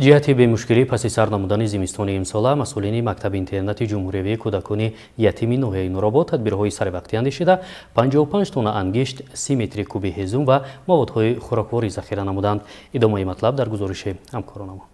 Ҷиҳати бемушкилӣ паси сар намудани зимистони имсола масъулини мактаби интернати ҷумҳуриявии кӯдакони ятими ноҳияи Нуробод тадбирҳои саривақтӣ андешида 55 тонна ангишт, 30 метри куби ҳезум ва маводҳои хӯрокворӣ захира намуданд. Идомаи матлаб дар гузориши ҳамкоронамон.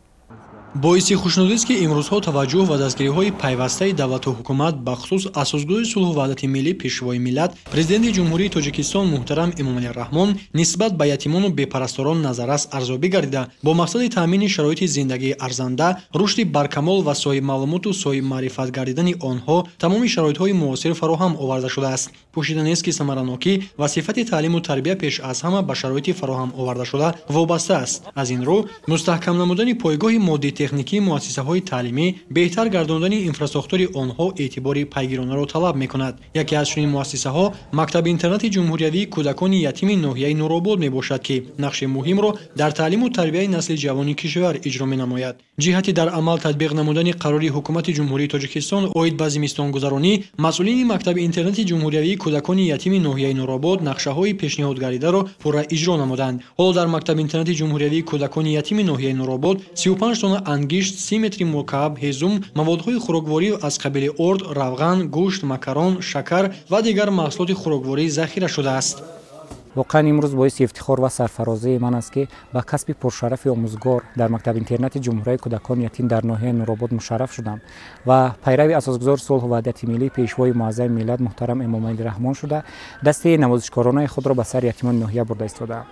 Боиси хушнудист, ки имрӯзҳо таваҷҷӯҳ ва дастгириҳои пайвастаи давлату ҳукумат, бахусус асосгузори сулҳу ваҳдати миллӣ, Пешвои миллат, Президенти Ҷумҳурии Тоҷикистон муҳтарам Эмомалӣ Раҳмон нисбат ба ятимону бепарасторон назаррас арзёбӣ гардида, бо мақсади таъмини шароити зиндагии арзанда, рушди баркамол ва соҳибмаълумоту соҳибмаърифат гардидани онҳо тамоми шароитҳои муосир фароҳам оварда шудааст. Пӯшида нест, ки самаранокӣ ва сифати таълиму тарбия пеш аз ҳама ба шароити фароҳам овардашуда вобаста аст. Аз ин рӯ, мустаҳкам намудани пойгоҳи моддии техникии муассисаҳои таълимӣ, беҳтар гардондани инфрасохтори онҳо эътибори пайгиронаро талаб мекунад. Яке аз чунин муассисаҳо мактаби интернати ҷумҳуриявии кӯдакони ятими ноҳияи Нуробод мебошад, ки нақши муҳимро дар таълиму тарбияи насли ҷавони кишвар иҷро менамояд. Ҷиҳати дар амал татбиқ намудани қарори Ҳукумати Ҷумҳурии Тоҷикистон оид ба зимистонгузаронӣ, масъулини мактаби интернати ҷумҳуриявии кӯдакони ятими ноҳияи Нуробод нақшаҳои пешниҳодгардидаро пурра иҷро намуданд. Ҳоло дар мактаби интернати ҷумҳуриявии кӯдакони ятими ноҳияи Нуробод 35 тонна ангишт, 30 метри мукааб ҳезум, маводҳои хӯрокворӣ аз қабили орд, равған, гӯшт, макарон, шакар ва дигар маҳсулоти хӯрокворӣ захира шудааст. Воқеан, имрӯз боиси ифтихор ва сарфарозии ман аст, ки ба касби пуршарафи омӯзгор дар мактаби интернати ҷумҳурияи кӯдакони ятим дар ноҳияи Нуробод мушарраф шудам ва пайрави асосгузори сулҳу ваҳдати миллӣ, Пешвои муаззами миллат муҳтарам Эмомалӣ Раҳмон шуда, дасти навозишкоронаи худро ба сари ятимони ноҳия бурда истодаам.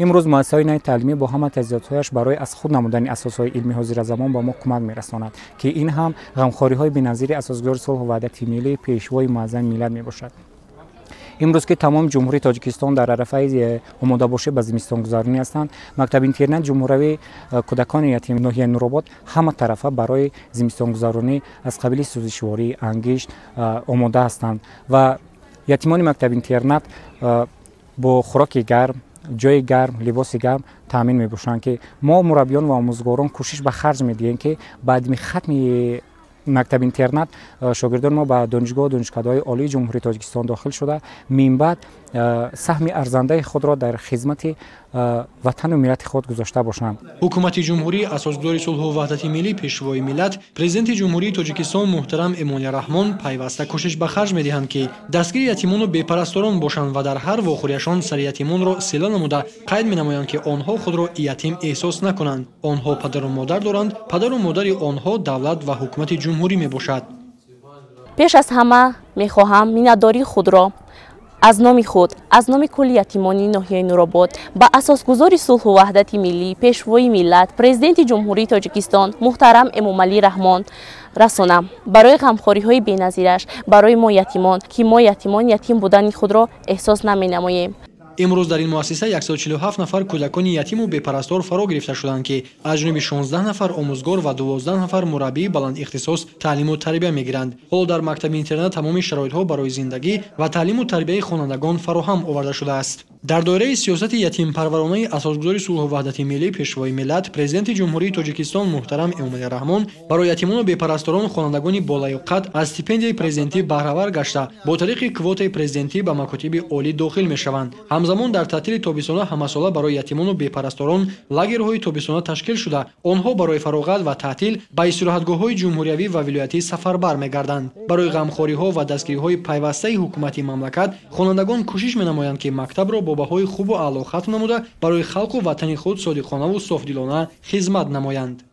Имрӯз муассисаҳои нави таълимӣ бо ҳама таҷҳизотҳояш барои аз худ намудани асосҳои илми ҳозиразамон ба мо кӯмак мерасонад, ки ин ҳам ғамхориҳои беназири асосгузори сулҳу ваҳдати миллӣ, Пешвои муаззами миллат мебошад. Имрӯз ки тамоми Ҷумҳурии Тоҷикистон дар арафаи омодабошӣ ба зимистонгузаронӣ ҳастанд, мактаби интернат ҷумҳуриявии кӯдакони ятими ноҳияи Нуробод ҳама тарафа барои зимистонгузаронӣ аз қабили сӯзишворӣ, ангишт омода ҳастанд ва ятимони мактаби интернат бо хӯроки гарм, ҷои гарм, либоси гарм таъмин мебошанд, ки мо, мураббиён ва омӯзгорон, кӯшиш ба харҷ медиҳем, ки баъди хатми мактаби интернат шогирдони мо ба донишгоҳу донишкадаҳои олии Ҷумҳурии Тоҷикистон дохил шуда, минбаъд саҳми арзандаи худро дар хизмати ватану миллати худ гузошта бошанд. Ҳукумати ҷумҳурӣ, асосгузори сулҳу ваҳдати миллӣ, Пешвои миллат, Президенти Ҷумҳурии Тоҷикистон муҳтарам Эмомалӣ Раҳмон пайваста кӯшиш ба харҷ медиҳанд, ки дастгири ятимону бепарасторон бошанд ва дар ҳар вохӯрияшон сари ятимонро сила намуда, қайд менамоянд, ки онҳо худро ятим эҳсос накунанд. Онҳо падару модар доранд, падару модари онҳо давлат ва ҳукумати ҷумҳурӣ мебошад. Пеш аз ҳама мехоҳам миннатдории худро аз номи худ, аз номи кулли ятимони ноҳияи Нуробод ба асосгузори сулҳу ваҳдати миллӣ, Пешвои миллат, Президенти Ҷумҳурии Тоҷикистон муҳтарам Эмомалӣ Раҳмон расонам барои ғамхориҳои беназираш барои мо ятимон, ки мо ятимон ятим будани худро эҳсос наменамоем. Имрӯз дар ин муассиса 147 нафар кӯдакони ятиму бепарастор фаро гирифта шуданд, ки аз ҷониби 16 нафар омӯзгор ва 12 нафар мураббии баландихтисос таълиму тарбия мегиранд. Ҳоло дар мактаби интернат тамоми шароитҳо барои зиндагӣ ва таълиму тарбияи хонандагон фароҳам оварда шудааст. Дар доираи сиёсати ятимпарваронаи асосгузори сулҳу ваҳдати миллӣ, Пешвои миллат, Президенти Ҷумҳурии Тоҷикистон муҳтарам Эмомалӣ Раҳмон барои ятимону бепарасторон хонандагони болаёқат аз стипендияи президентӣ баҳравар гашта, бо тариқи квотаи президентӣ ба макотиби олӣ дохил мешаванд. Ҳамзамон дар таътили тобистона ҳамасола барои ятимону бепарасторон лагерҳои тобистона ташкил шуда, онҳо барои фароғат ва таътил ба истироҳатгоҳҳои ҷумҳуриявӣ ва вилоятӣ сафарбар мегарданд. Барои ғамхориҳо ва дастгириҳои пайвастаи ҳукумати мамлакат хонандагон кӯшиш менамоянд, ки мактабро бо баҳои хубу аъло хатм намуда, барои халқу ватани худ содиқонаву софдилона хизмат намоянд.